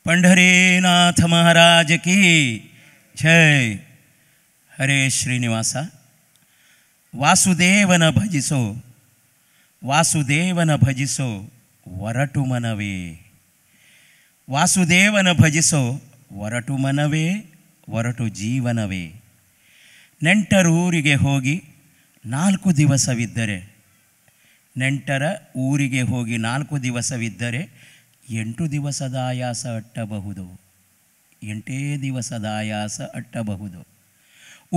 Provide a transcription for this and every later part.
पंढरीनाथ महाराज की जय. हरे श्रीनिवासा. वासुदेवನ ಭಜಿಸೋ, ವಾಸುದೇವನ ಭಜಿಸೋ ಒರಟು ಮನವೇ, ವಾಸುದೇವನ ಭಜಿಸೋ ಒರಟು ಮನವೇ, ಒರಟು ಜೀವನವೇ. ನೆಂಟರೂರಿಗೆ ಹೋಗಿ 4 ದಿವಸವಿದ್ದರೆ, ನೆಂಟರ ಊರಿಗೆ ಹೋಗಿ 4 ದಿವಸವಿದ್ದರೆ 8 ದಿವಸದ ಆಯಾಸ ಅಟ್ಟಬಹುದು, 8 ದಿವಸದ ಆಯಾಸ ಅಟ್ಟಬಹುದು.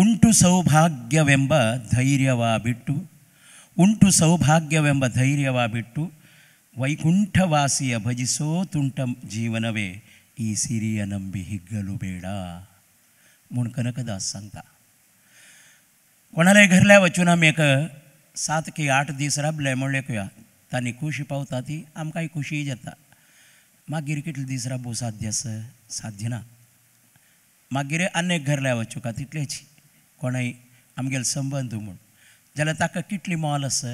ಉಂಟು ಸೌಭಾಗ್ಯವೆಂಬ ಧೈರ್ಯವ ಬಿಟ್ಟು, ಉಂಟು ಸೌಭಾಗ್ಯವೆಂಬ ಧೈರ್ಯವ ಬಿಟ್ಟು ವೈಕುಂಠವಾಸಿಯ ಭಜಿಸೋ ತುಂಟ ಜೀವನವೇ, ಈ ಸಿರಿಯ ನಂಬಿ ಹಿಗ್ಗಲು ಬೇಡ म्हूण कनकदास सांगता. कोणालाय घरल्या वचून आमी एक 7 की 8 दीस राबले म्हणलें तांणी खुशी पावता ती आमकांय खुशी जाता. मागीर कितले दीस राबू साध्य आसा? साध्य ना. मागीर आनी एक घरल्या वचूंक तितलेच कोणाय आमगेलो संबंद म्हूण जाल्यार ताका कितली मोल आसा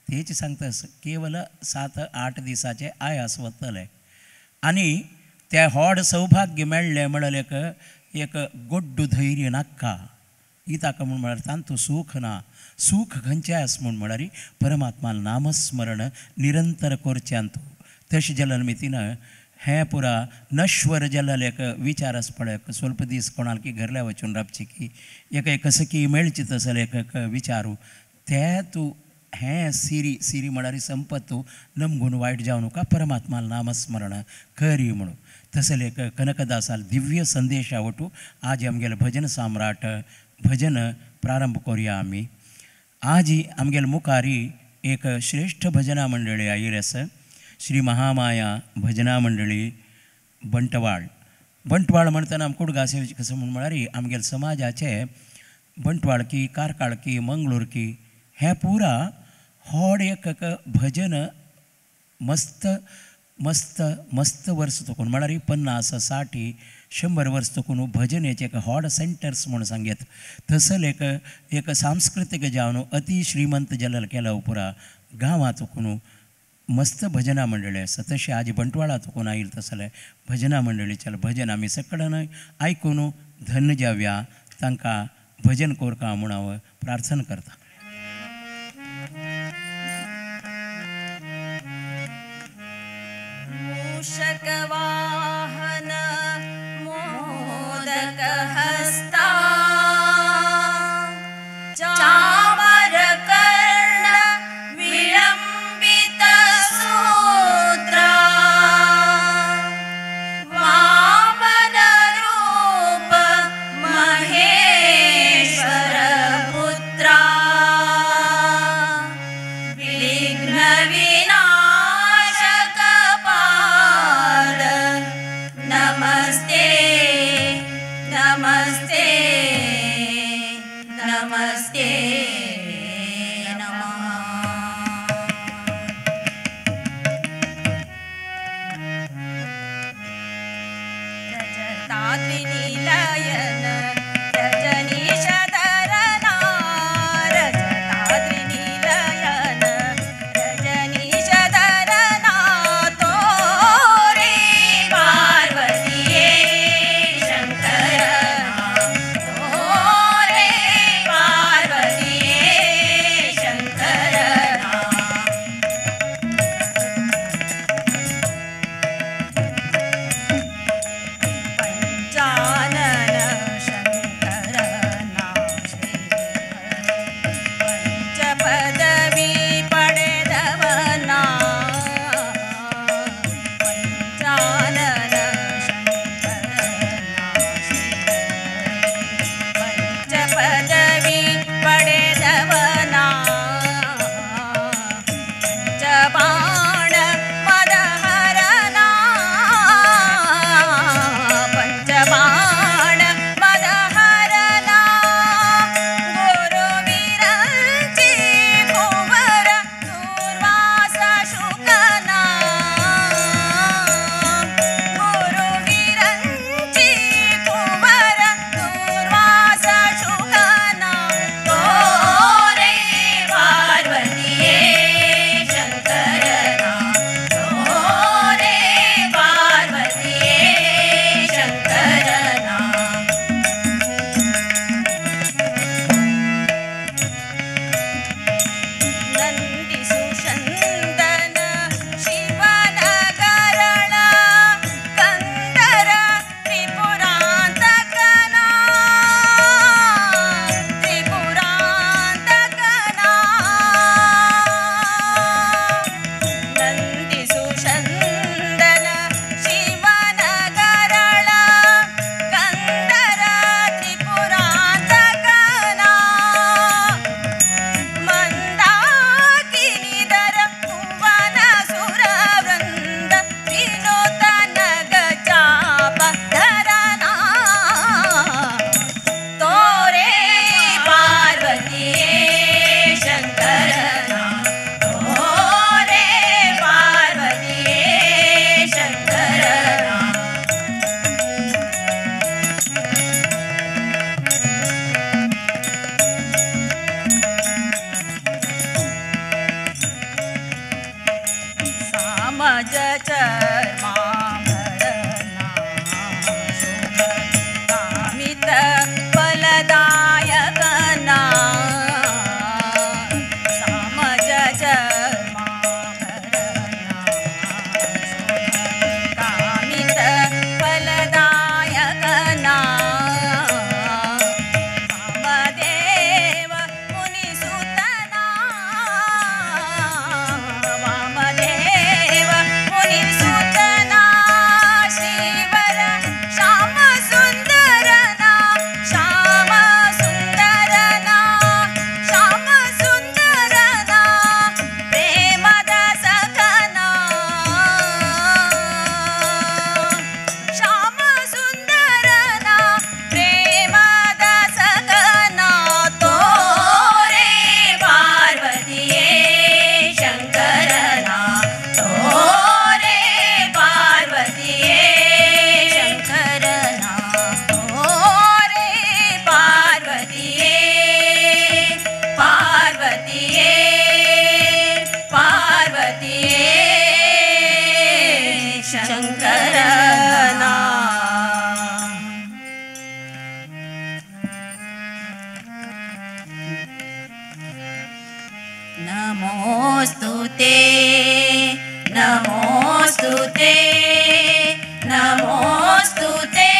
तेच सांगता. केवल 7-8 दिसाचे आयास वतले आनी ते व्हड सौभाग्य मेळ्ळें म्हणल्यार एक एक गोड्डू धैर्य नाका. ही ताका म्हूण म्हळ्यार तांतू सूख ना. सूख खंयचें आसा म्हूण म्हळ्यार परमात्मा नामस्मरण निरंतर करच्यांतू. तशें जाल्यार मितीन हें पुरा नश्वर जाल्यार एक विचार आसा पळय, स्वल्प दीस कोणाक की घरल्या वचून राबची की एक एक सखी मेळची तसले एक एक विचारू ते तूं हें सिरी सिरी म्हळ्यार संपत तूं नमगून वायट जावं नका, परमात्मा नामस्मरण करी म्हणून. तसले एक कनकदासाल दिव्य संदेशा वटू आज आमगेले भजन सम्राट भजन प्रारंभ करुया आमी. आज आमगेले मुखारी एक श्रेष्ठ भजना मंडळी आयिल्ली आसा, श्री महामाया भजना मंडळी बंटवाळ. बंटवाळ म्हणटना आमकां कुडगासे कसो म्हूण म्हळ्यार आमगेले समाजाचे बंटवाळ की कारकाळ की मंगळूर की हें पुरा व्हड एक भजन मस्त मस्त मस्त वर्स चुकून म्हळ्यार 50, 60, 100 वर्स चुकून भजनेचे एक व्हड सेंटर्स म्हूण सांगयत. थंयसर एक एक सांस्कृतीक जावन अती श्रीमंत जाल्ले केला पुरा गांवांत चुकून मस्त भजना मंडळी आसा. तशें आज बंटवाळा चुकून आयिल्लें तसलें भजना मंडळीचें भजन आमी सगळ्यान आयकून धन्य जावया. तांकां भजन करका म्हूण हांव प्रार्थना करता. मूषकवाहन मोदकहस्ता चामरकर्ण विलंबितसूत्रा वामनरूप महेश्वरपुत्रा विघ्नविनाशक पाद नमस्ते नमस्ते नमस्ते नमः. रजताद्रिनिलयन रजनीशधरना, रजताद्रिनिलयन रजनीशधरना, सामज चर्माभरणा शुभ कामित फलदायकना सामज चर्माभरणा शुभ कामित फलदायकना वामदेव मुनिसुतना वामदेव मुनिसुतना श्रीवर श्याम सुंदरना श्याम सुंदरना श्याम सुंदरना प्रेमद सखना श्याम सुंदरना प्रेमद सखना तोरे पार्वतीये शंकरना तोरे पार्वतीये शंकरना तोरे पार्वतीये पार्वतीये पार्वतीये शंकरना. नमोऽस्तु ते नमोऽस्तु ते नमोऽस्तु ते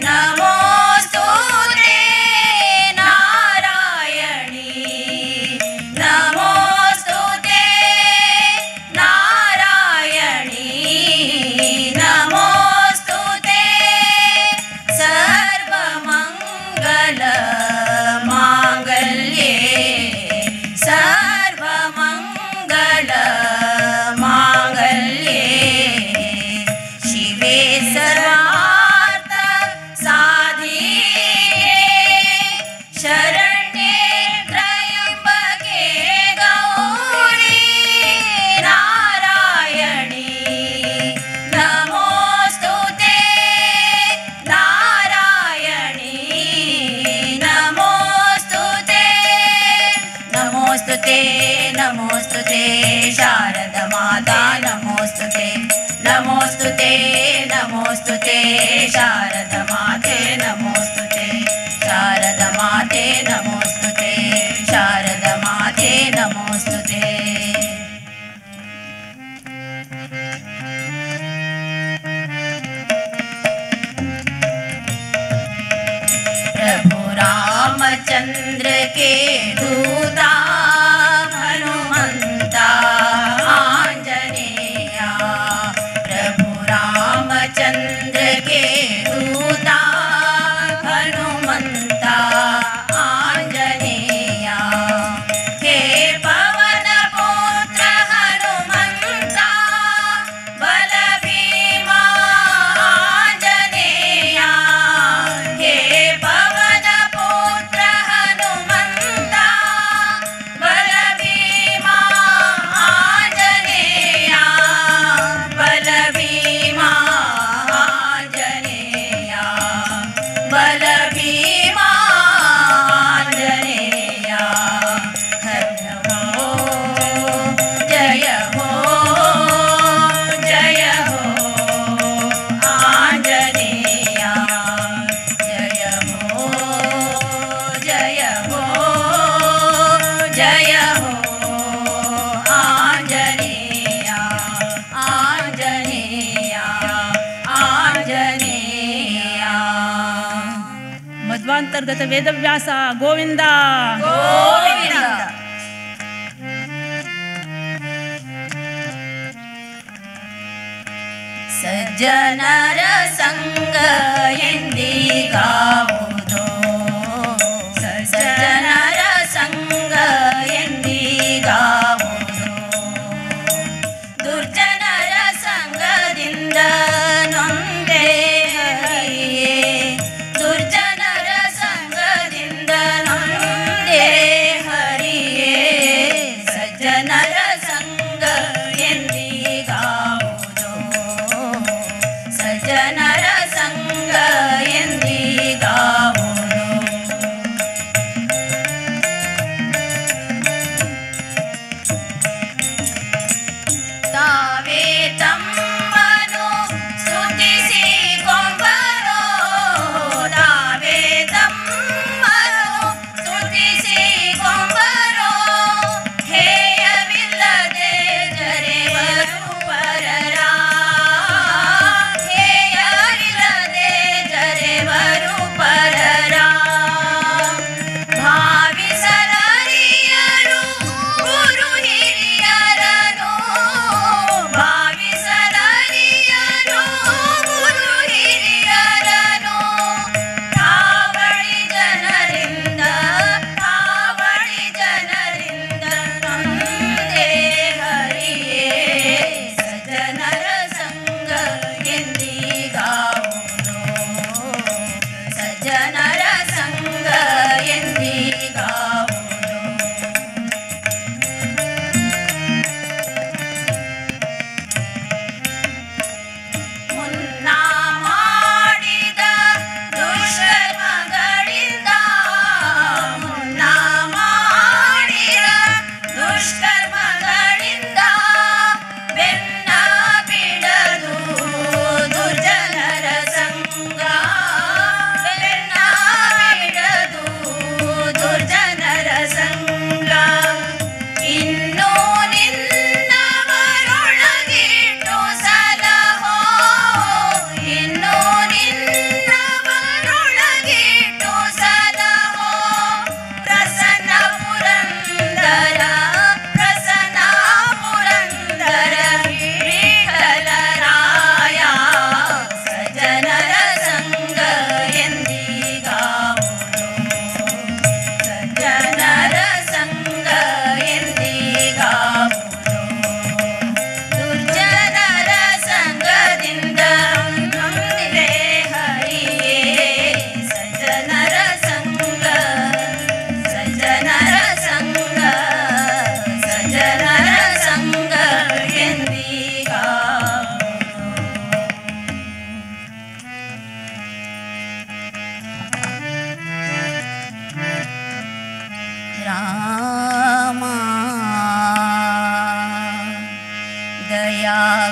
नमोऽस्तु ते नारायणी नमोऽस्तु ते नारायणी नमोऽस्तु ते सर्वमङ्गल माङ्गल्ये सर्वमङ्गल माङ्गल्ये शिवे सर्वार्थ साधिके शरण्ये त्र्यम्बके गौरी नारायणी नमोऽस्तु ते नारायणी नमोऽस्तु ते नमोऽस्तु ते नमोऽस्तु ते शारदमाता नमोऽस्तु ते नमोऽस्तु ते नमोऽस्तु ते शारदमाते नमोऽस्तु ते शारदमाते नमोऽस्तु ते शारदमाते नमोऽस्तु ते. प्रभु रामचंद्र के दूता हनुमंता आंजनेया प्रभु रामचंद्र के दूता हनुमंता आंजनेया हे पवन पुत्र हनुमंता बल भीमा आंजनेया हे पवन पुत्र हनुमंता बल भीमा आंजनेया बल भीमा आंजनेया बल भीमा आंजनेया हर हो जय हो जय हो आंजनेया जय हो जय हो जय हो आंजनेया आंजनेया आंजनेया. ಮಧ್ವಾಂತರ್ಗತ ವೇದವ್ಯಾಸ ಗೋವಿಂದ ಗೋವಿಂದ. ಸಜ್ಜನರ ಸಂಗ ಎಂದಿಗಾವುದು ಸಜ್ಜನರ ಸಂಗ ಎಂದಿಗಾವುದು ದುರ್ಜನರ ಸಂಗದಿಂದ ನೊಂದೆ ಹರಿಯೇ ದುರ್ಜನರ ಸಂಗದಿಂದ ನೊಂದೆ ಹರಿಯೇ ಸಜ್ಜನರ ಸಂಗ ಎಂದಿಗಾವುದು ಸಜ್ಜನರ ಸಂಗ ಎಂದಿಗಾವುದು.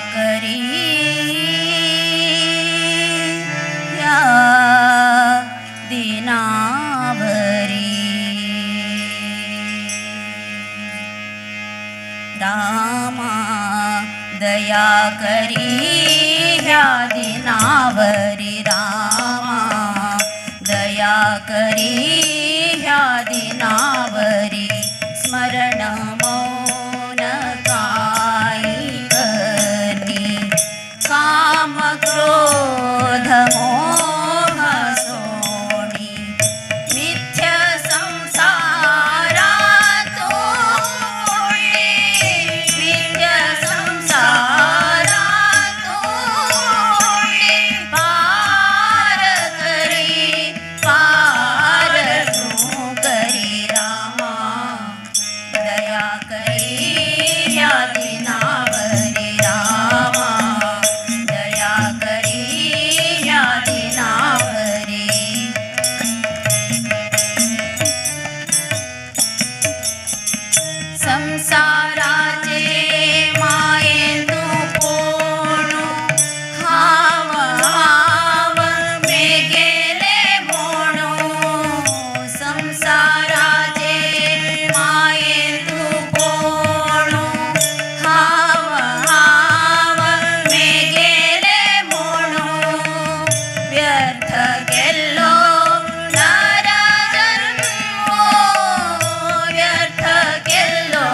करी ह्या दिनावरी। रामा दया करी ह्या दिनावरी। रामा दया करी ह्या दिनावरी। स्मरण मौन काई करनी, काम क्रोध मोह सोडी, मिथ्या संसारा तोडी, मिथ्या संसारा तोडी, पार करी पार तू करी। रामा दया करी ह्या दिनावरी। रामा दया करी ह्या दिनावरी। संसाराचे मायेंतु कोणू, हाव हाव मे गेले म्हणू। संसाराचे मायेंतु कोणू, हाव हाव मे गेले म्हणू। व्यर्थ गेलो नरजन्मो, व्यर्थ गेलो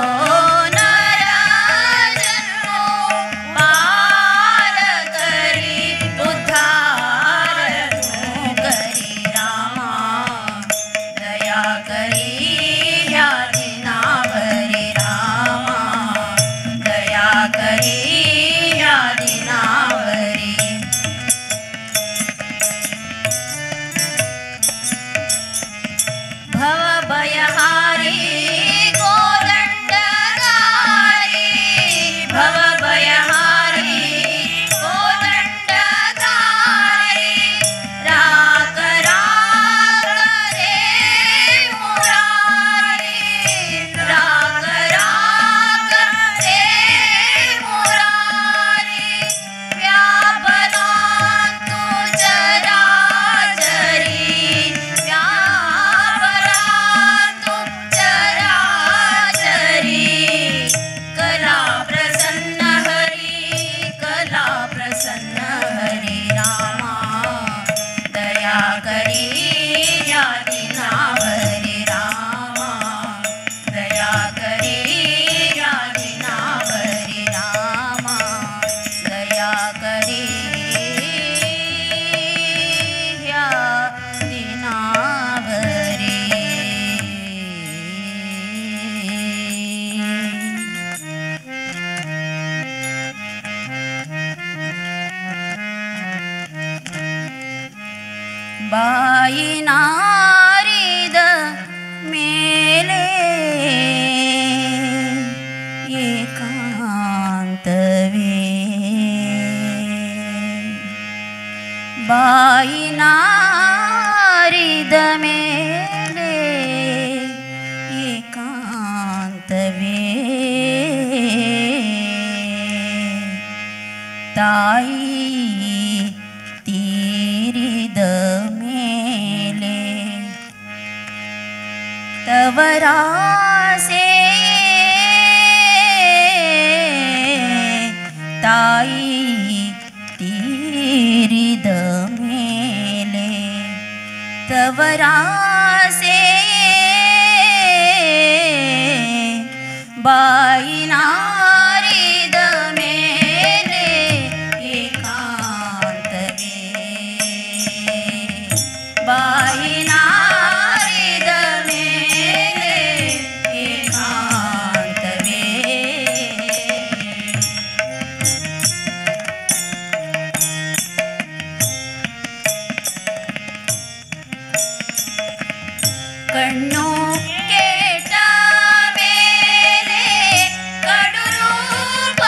नरजन्मो, पार करी उद्धार तू करी। रामा दया करी ह्या दिनावरी। रामा दया करी ह्या दिनावरी। भवभयहारी कोदण्डधारी, भवभयहारी कोदण्डधारी, राग राग रे मुरारी, राग राग रे मुरारी, व्यापलांतु चराचरी, व्यापलांतु चराचरी, कला प्रसन्न हरी, कला प्रसन्न हरी। रामा दया करी ह्या दिनावरी। रामा दया करी ह्या दिनावरी। रामा दया करी ह्या दिनावरी। बाई नारिद मेले एकांतवे, बाई नारिद मेले एकांतवे, ताई तीरिद मेले तवरासे, ताई तीरिद मेले तवरासे, बाई नारिद मेले एकांतवे, बाई नारिद मेले एकांतवे। कण्णु केट्ट मेले कಡುರೂಪ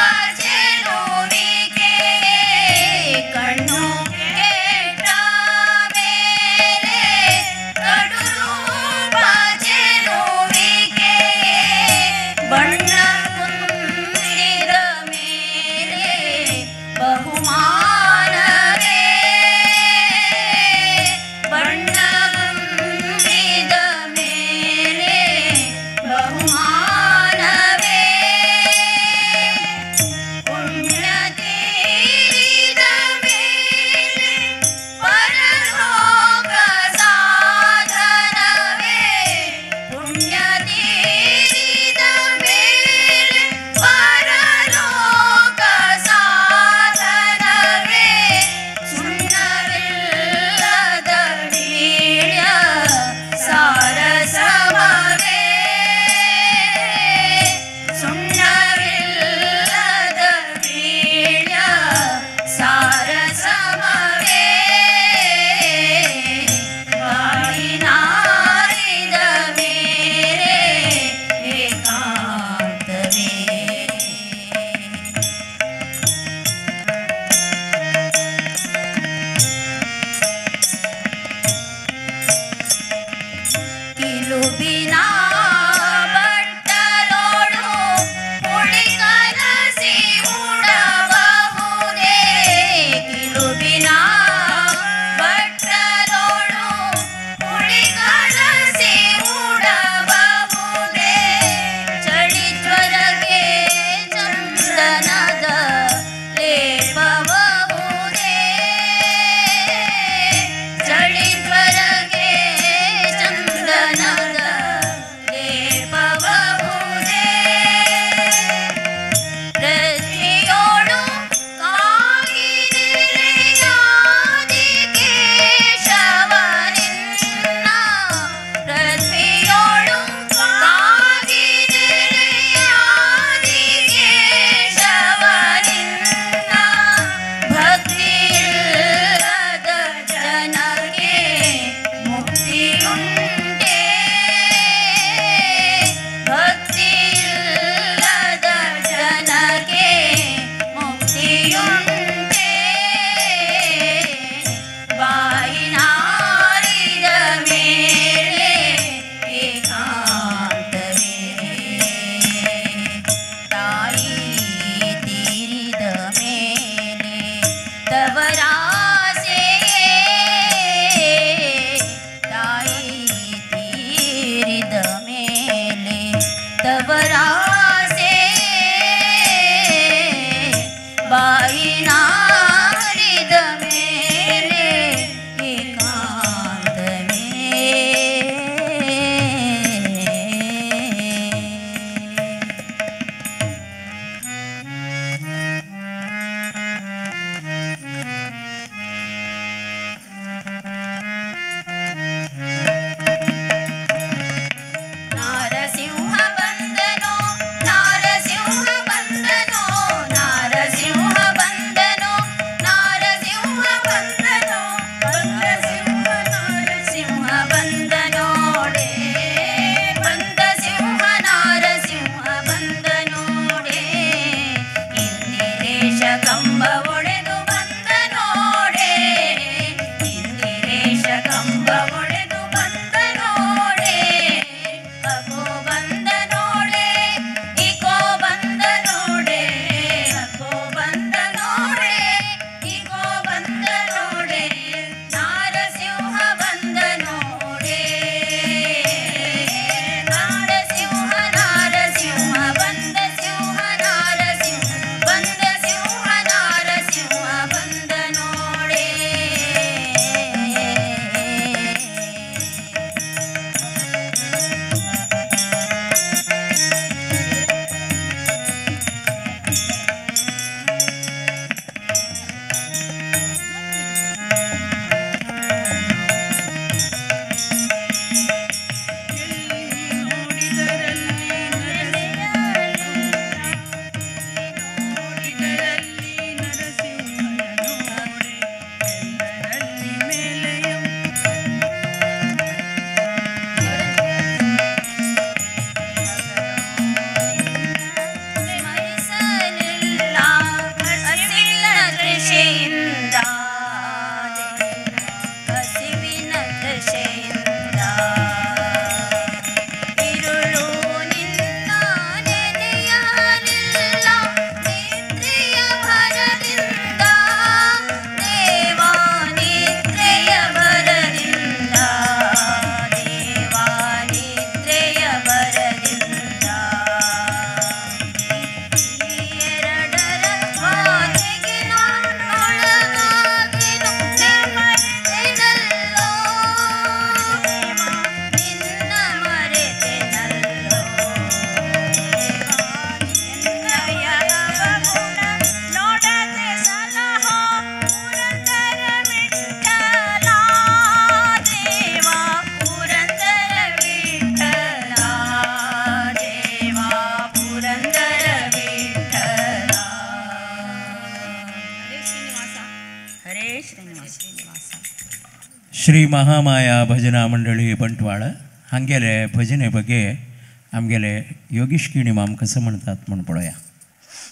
श्री महामाया भजना मंडळी बंटवाळ हांगेले भजने ಬಗ್ಗೆ आमगेले योगेश किणी माम कसं म्हणतात म्हण पळोवया.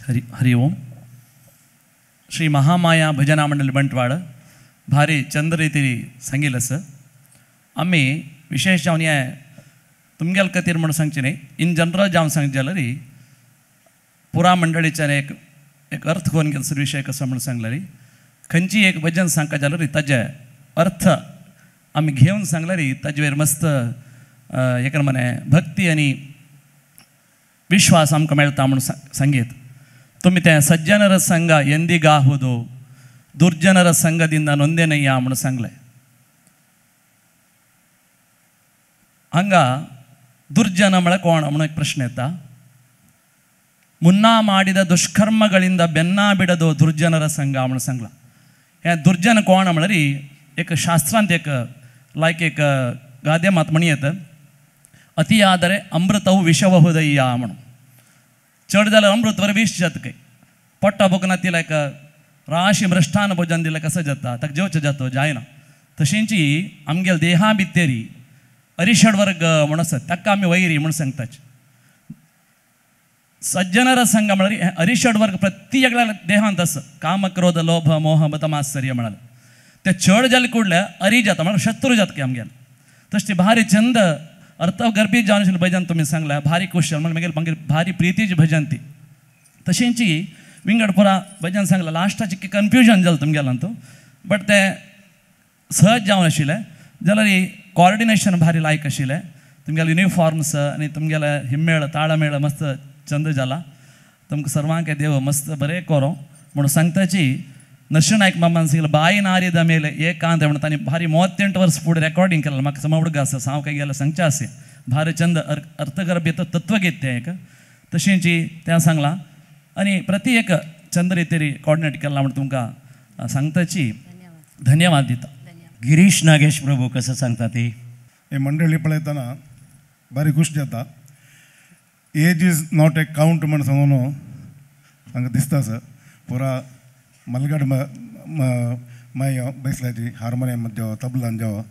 हरि हरि ओम. श्री महामाया भजना मंडळी बंटवाळ भारी चंद्र रीती सांगितलं असं. आम्ही विशेष जावन हे तुमगेल खातीर म्हणून सांगचें न्ही, इन जनरल जावन सांगचें जाल्यार पुरा मंडळीच्यान एक एक अर्थ करून गेलो विशय कसो म्हणून सांगल्यार खंयची एक भजन सांगता जाल्यार ताजे अर्थ आमी घेवन सांगल्यार ताजेर मस्त एक मने भक्ती आनी विश्वास आमकां मेळटा म्हणून सांगीत. तुमी तें सज्जनर संघ ಎಂದಿಗಾಹುದು ದುರ್ಜನರ ಸಂಘದಿಂದ ನೊಂದೆನಯ್ಯ म्हणून सांगलें. हांगा ದುರ್ಜನ म्हळ्यार कोण म्हणून एक प्रश्न येता. ಮುನ್ನಾ ಮಾಡಿದ ದುಷ್ಕರ್ಮಗಳಿಂದ ಬೆನ್ನ ಬಿಡದು ದುರ್ಜನರ ಸಂಘ म्हणून सांगला. हें दुर्जन कोण म्हळ्यार एक शास्त्रांत एक लायक एक गादे मात म्हणी येता, अतियाದರೆ अमृतವು विषवहुदಯ್ಯ म्हणून. चड जाल्यार अमृत वर विष जाता काय पोट्टा भोगना ती लायक राशी मृष्ठान भोजन दिलें कसं जाता ताका जेवचें जाता जायना. तशेंची आमगेले देहा भितरी अरिषड वर्ग म्हणून आसा ताका आमी वैरी म्हणून सांगताच. सज्जनर संघ म्हळ्यार अरिषड वर्ग प्रत्येक देहांत आसा. काम क्रोध लोभ मोह मद मात्सर्य म्हणाले ते चड जाले कुडले अरी जाता म्हळ्यार शत्रू जाता की आमगेले. तशें ती भारी चंद अर्थगर्भीत जावन आशिल्लें भजन तुमी सांगलें भारी कुशल म्हळ्यार मागीर मागीर भारी प्रितीचें भजन ती. तशेंची विंगड पुरा भजन सांगलें लास्टाचें कन्फ्युजन जालें तुमगेलें तूं बट तें सहज जावन आशिल्लें जाल्यार कॉर्डिनेशन भारी लायक आशिल्लें. तुमगेले युनिफॉर्म्स आनी तुमगेले हिम्मेळ ताळमेळ मस्त चंद जाला. तुमकां सर्वांक देव मस्त बरें करो म्हणून सांगताची. नरशिंह नायक मामान सांगलें बाई नारीद मेले एकांत म्हणून तांणी भारी 38 वर्स फुडें रेकॉर्डिंग केलें. म्हाका समा हुडगा आसा हांव काय गेल्यार सांगचें आसे भारी चंद अर्थगर्भीत तत्वगीत तें एक तशेंची तें सांगलां आनी प्रति एक चंद रितीरी कॉर्डिनेट केलां म्हणून तुमकां सांगताची धन्यवाद दिता. गिरीश नागेश प्रभू कसं सांगता ती हे मंडळी पळयतना भारी खुश जाता. Age is not a count म्हण सांगून हांगा दिसता सर. पुरा मलगड माय बैसल्याची हार्मोनियम जेवा तबलान जेवा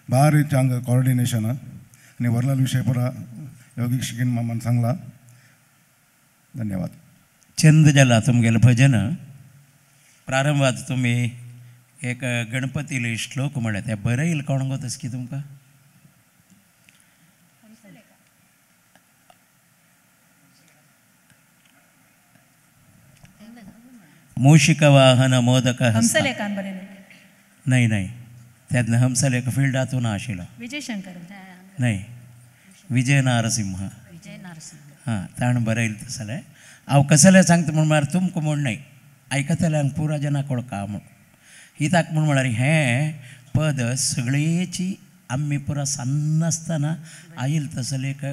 भारी चांग कॉर्डिनेशन आनी वरलाल विशय पुरा योगेश किणी मामान सांगला. धन्यवाद. चंद जाला तुमगेलें भजन. प्रारंभात तुमी एक गणपतीले श्लोक म्हळ्यार तें बरें येयल कोण गो तसकी तुमकां? मूषिक वाहन मोदक हंसलेखान बरें नाही नाही तेन्ना हंसलेख फिल्डांतू ना आशिल्लो. विजय शंकर नाही विजय नारसिंह हां ताणें बरयलें तसलें. हांव कसलें सांगता म्हूण म्हळ्यार तुमकां म्हूण न्हय आयकतल्यांक पुरा जना कळका म्हूण कित्याक म्हूण म्हळ्यार हें पद सगळेची आमी पुरा सान्न आसतना आयल तसलें एक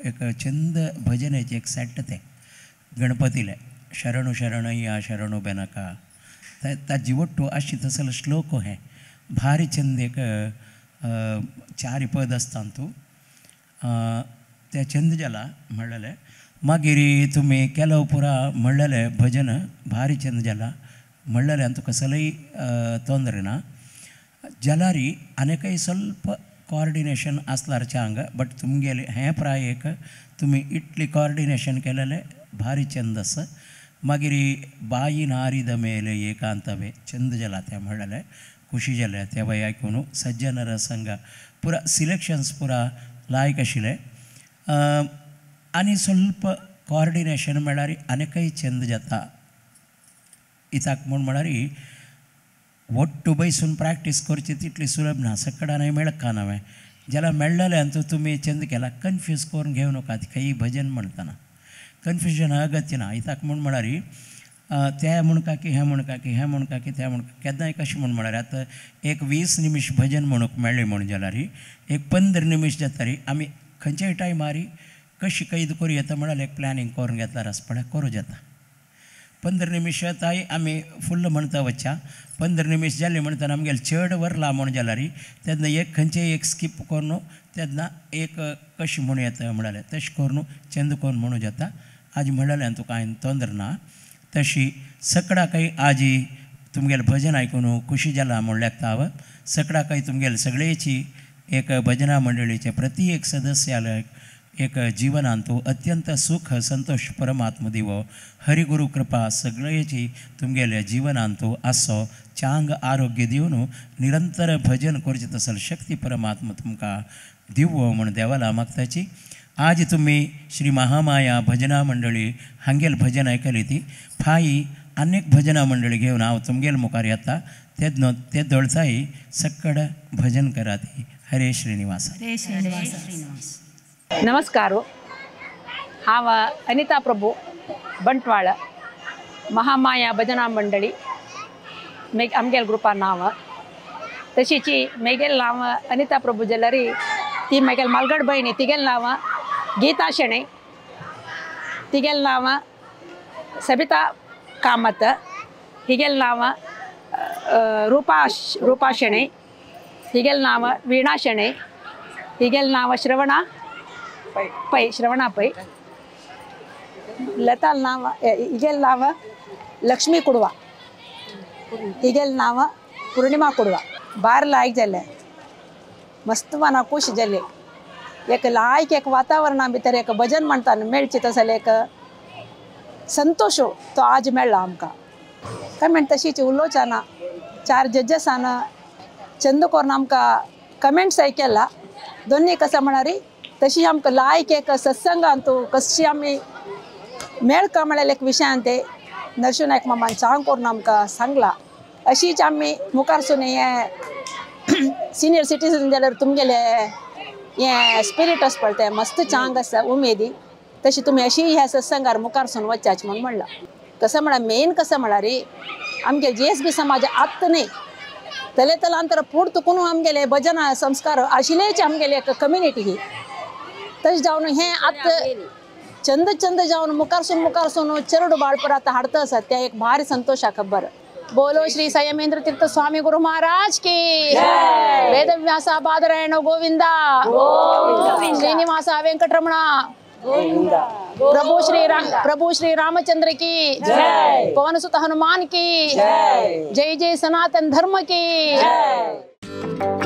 एक चंद भजनाचें एक सेट तें गणपतीलें शरणु शरणय्या शरणु बेनका ताजी वट्टू आशी तसलो श्लोक हें भारी चंद एक चार पद आसता तूं तें चंद जाला म्हणलेलें. मागीर तुमी केलो पुरा म्हणलेलें भजन भारी चंद जाला म्हणलेलें आनी तुका कसलोय तोंदरे ना जाल्यार आनीकय स्वल्प कॉर्डिनेशन आसल्यार चांग बट तुमगेलें हें प्रायेक तुमी इतली कॉर्डिनेशन केलेलें भारी चंद आसा. मागीर बाई नारीद मेले एकांतवे चंद जाला तें म्हणलेलें खुशी जालें तें बाय आयकून. सज्जनर संघ पुरा सिलेक्शन्स पुरा लायक आशिल्लें आनी स्वल्प कॉर्डिनेशन म्हळ्यार आनीकय चंद जाता. इताक म्हूण म्हळ्यार वट्टू बैसून प्रॅक्टीस करची तितली सुलभ ना सकडानय मेळका ना जाल्यार मेळ्ळेलें आनी तुमी चंद केला कन्फ्यूज करून घेवं नाकात खंयी भजन म्हणटना कन्फ्युजन अगत्य ना. इताक म्हूण म्हळ्यार ते म्हणका की हें म्हणका की हें म्हणका की तें म्हणका केन्नाय कशें म्हूण म्हळ्यार आतां एक 20 निमिश भजन म्हणूंक मेळ्ळें म्हूण जाल्यार एक 15 निमिश जाता आमी खंयच्याय टायमार कशी कैद करूं येता म्हळ्यार एक प्लॅनिंग करून घेतल्यार आसपा करूं जाता. 15 निमिश ताय आमी फुल्ल म्हणटा वच्च्या 15 निमिश जाले म्हणटना आमगेले चड वरला म्हूण जाल्यार तेन्ना एक खंयचेय एक स्कीप करून तेन्ना एक कशें म्हणूं येता म्हळ्यार तशें करून चंद करून म्हणूं जाता. आज म्हणलेलें आनी तुका हांवें तोंदर ना तशी सकडाकय आजी तुमगेलें भजन आयकून खुशी जाला म्हूण लेखता हांव. सकडाकय तुमगेले सगळेची एक भजना मंडळीचे प्रति एक सदस्याला एक जीवनांतु अत्यंत सुख संतोष परमात्म दिवो हरिगुरु कृपा सगळेची तुमगेले जीवनांतु आसो चांग आरोग्य दिवन निरंतर भजन करचे तसल शक्ती परमात्मा तुमकां दिवो म्हूण देवाला मागताची. आज तुमी श्री महामाया भजना मंडळी हांगेल भजन आयकली ती फाई अनेक भजना मंडळी घेवन हांव तुमगेल मुखार येता तेन्ना ते दळचाय सक्कड भजन करात. हरे श्रीनिवास. हरे श्रीनिवास. नमस्कार. हांव अनिता प्रभु बंटवाळ महामाया भजना मंडळी आमगेल ग्रुपा नांव. तशीच मेगेल नांव अनिता प्रभु जाल्यार ती मेगेल मालगड भयणी तिगेल नांव गीता शेणै, तिगेल नांव सबिता कामत, हिगेल नांव रूपा शेणै, हिगेल नांव वीणा शेणै, हिगेल नांव श्रवणा पै, श्रवणा पै, लता नांव, हिगेल नांव लक्ष्मी कुडवा, हिगेल नांव पूर्णिमा कुडवा. बार लायक जालें मस्त मना खुश जाले. एक लायक एक वातावरणा भितर एक भजन म्हणटा मेळचें तसलें एक संतोश तो आज मेळ्ळा आमकां. काय म्हणटा तशीच उलोवचाना चार जज्जसान चंद करून आमकां कमेंट्स आयकला दोन्ही कसा म्हणारी तशी आमकां लायक एक सत्संगान तूं कशी आमी मेळका म्हळ्यार एक विशयान ते नरशिंव नायक मामान चांग करून आमकां सांगला. अशीच आमी मुखारसून हें सिनियर सिटीजन जाल्यार तुमगेले हें स्पिरीट आसा पळय तें मस्त चांग आसा उमेदी तशी तुमी अशी ह्या सत्संगार मुखारसून वचाच म्हूण म्हणलां. कसं म्हळ्यार मेन कसं म्हळ्यार आमगे जी एस बी समाज आत्त न्ही तलेतलांतर फूड तुकून आमगेले भजन संस्कार आशिल्लेच आमगेले एक कम्युनिटी ही तशें जावन हें आतां चंद चंद जावन मुखारसून मुखारसून चेरडू बाळपर आतां हाडता आसा त्या एक भारी संतोशा खबर. बोलो श्री संयमेंद्र तीर्थ स्वामी गुरु महाराज की वेदव्यास बादरायण गोविंदा श्रीनिवास वेंकटरमण प्रभु श्री रामचंद्र की जय, पवन सुत हनुमान की जय, जय जय सनातन धर्म की जय.